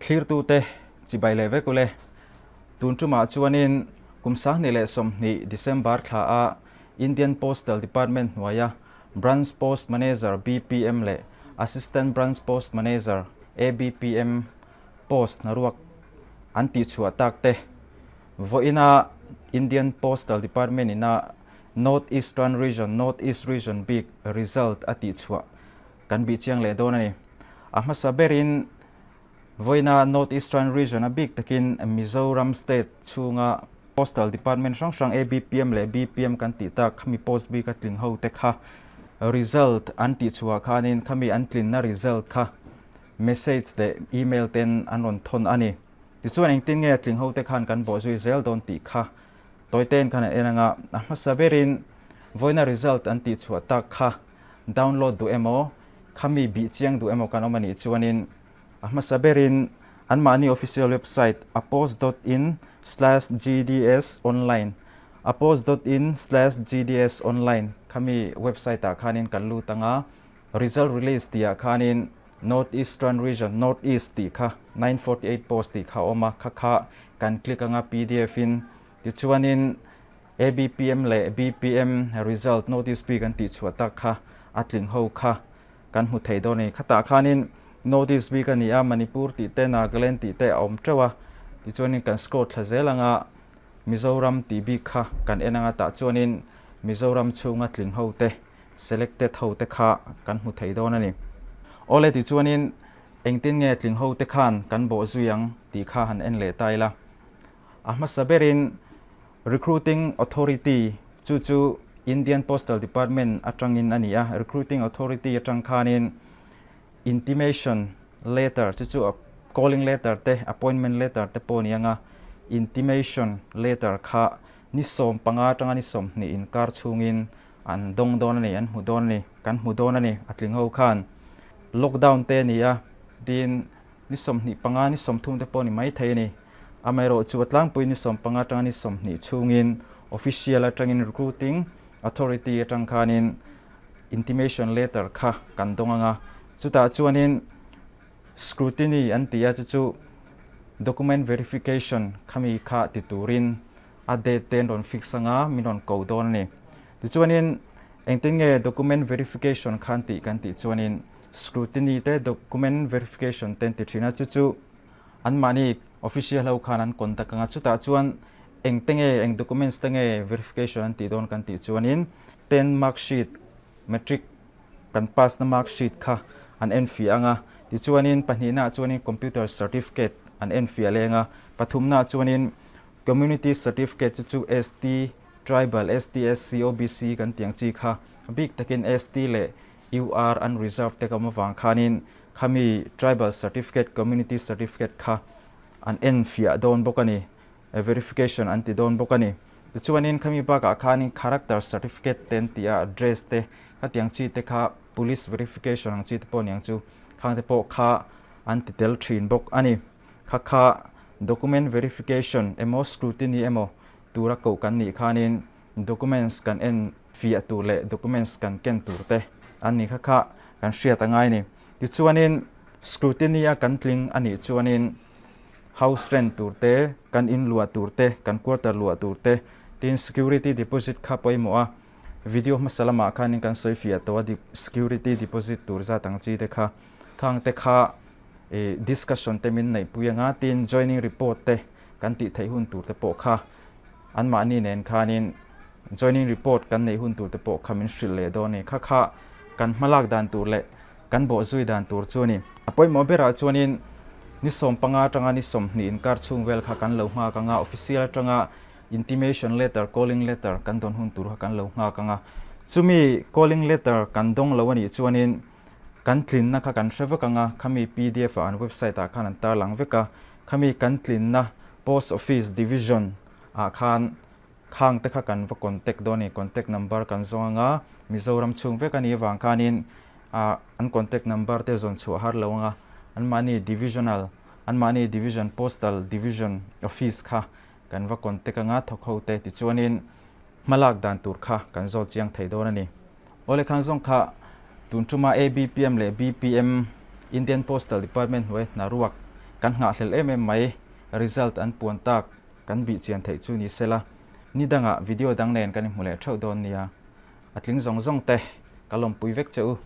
Thlirtute chibai leh vek ule. Tun tumah chuanin kum 2020 December thla a Indian Postal Department hnuaia Branch Post Manager, BPM, leh Assistant Branch Post Manager, ABPM, post hnaruak an tihchhuah tak te vawiina Indian Postal Department ina North Eastern Region, North East Region, bik result a tihchhuah kan bih chiang leh dawn a ni. A hmasa berin vawiina North Eastern Region a bik takin Mizoram State chhunga Postal Department hrang hrang ABPM leh BPM kan tih tak khami post bik a tling ho te kha result an tihchhuah khanin khami an tlinna result kha message leh email ten an rawn thawn a ni. Tichuan engtin nge tling ho te khan kan bawh zui zel dawn tih kha tawitein khan an en anga a hmasa berin vawiina result an tihchhuah tak kha download duh emaw khami bih chiang duh emaw kan awm a nih chuanin a hmasa berin anmahni official website apost dot in slash gds online apost dot in slash gds online khami website ah khanin kan lut anga result release tih ah khanin North Eastern Region North East tih kha 948 post tih kha a awm a kha kha kan click anga pdf in tichuanin ABPM leh BPM result notice bik an tihchhuah tak kha a tling ho kha kan hmu thei dawn a ni. Khatah khanin notice bik a ni a, Manipur tih te, Nagaland tih te a awm teuh a, tichuanin kan scroll thla zel anga Mizoram tih bik kha kan en anga tah chuanin Mizoram chhunga tling ho te, selected ho te kha kan hmu thei dawn a ni. Awle tichuanin engtin nge tling ho te khan kan bawh zui ang tih kha han en leh ta ila. A hmasa berin Recruiting Authority chu chu Indian Postal Department atangin a ni a, Recruiting Authority atang khanin Intimation Letter chu chu calling letter te, appointment letter te pawh a ni ang a, Intimation Letter kha ni 15 atanga ni 20 inkar chhungin an dawng dawn a ni, an hmu dawn a ni, kan hmu dawn a ni a tling ho khan. Lockdown te a ni a, tin Ni 25, ni 30 te pawh ni mai thei a ni. Amaherawhchu a tlangpui ni 15 atanga ni 20 chhungin official atangin recruiting authority atang khanin intimation letter kha kan dawng ang a. Chutah chuanin scrutiny an ti a, chu chu document verification khami kha ti turin a date te an rawn fix ang a, min rawn ko dawn a ni. Tichuanin engtin nge document verification khan tih kan tih chuanin Scrutiny te document verification te an ti thin a, chu chu anmahni official ho khan an contact ang a, chutah chuan eng te nge eng documents te nge verification an tih dawn kan tih chuanin ten mark sheet matric kan pass na mark sheet kha an enfiah ang a, tichuanin pahnihnaah chuanin computer certificate an enfiah leng a, pathumnaah chuanin community certificate chu chu ST, tribal, ST, SC, OBC kan tih ang chi kha bik takin ST leh UR unreserved te ka awm avang khanin khami tribal certificate, community certificate kha an en fiah dawn bawk a ni, verification an ti dawn bawk a ni. Tichuanin khami bakah khanin character certificate te an ti a, address te khatiang chi te kha police verification ang chi te pawh aniang chu khang te pawh kha an ti tel thin bawk a ni. Kha kha document verification emaw scrutiny emaw tura koh kan nih khanin Documents kan en fiah tur leh documents kan ken tur te an ni kha kha kan hriat a ngai a ni. Tichuanin scrutiny a kan tling a nih chuanin house rent tur te, kan in luah tur te, kan quarter luah tur te, tin security deposit kha pawimawh a, video hmasa lamah khanin kan sawi fiah tawh a security deposit tur zat ang chi te kha, khang te kha ih discussion te min neihpui anga tin joining report te kan tih theih hun tur te pawh kha Anmahni nen khanin joining report kan neih hun tur te pawh kha min hrilh leh dawn a ni. Kha kha kan hmalak dan tur leh kan bawhzui dan tur chu a ni. A pawimawh berah chuanin ni 15 atanga ni 20 inkar chhung vel kha kan lo nghak ang a, official atanga intimation letter, calling letter kan dawn hun tur kha kan lo nghak ang a. Chumi calling letter kan dawng lo a nih chuanin kan tlinna kha kan hre vek ang a, khami pdf ah an website ah khan an tarlang vek a, khami kan tlinna Post Office Division ah khan khang te kha kan va contact dawn a ni, contact number kan zawng ang a, Mizoram chhung vek a nih avang khanin ah an contact number te zawn chhuah har lo ang a, anmahni Divisional, anmahni Division Postal Division Office kha kan va contact ang a thawk ho te tichuanin hmalak dan tur kha kan zawt chiang thei dawn a ni. Awle khang zawng kha tun thuma ABPM leh BPM Indian Postal Department hnuai hna ruak Kan nghahhlelh em em mai, result an puan tak kan bih chian theih chu ni sela, ni dangah video dang nen kan inhmu leh theuh dawn nia. A tling zawng zawng te ka lawmpui vek che u.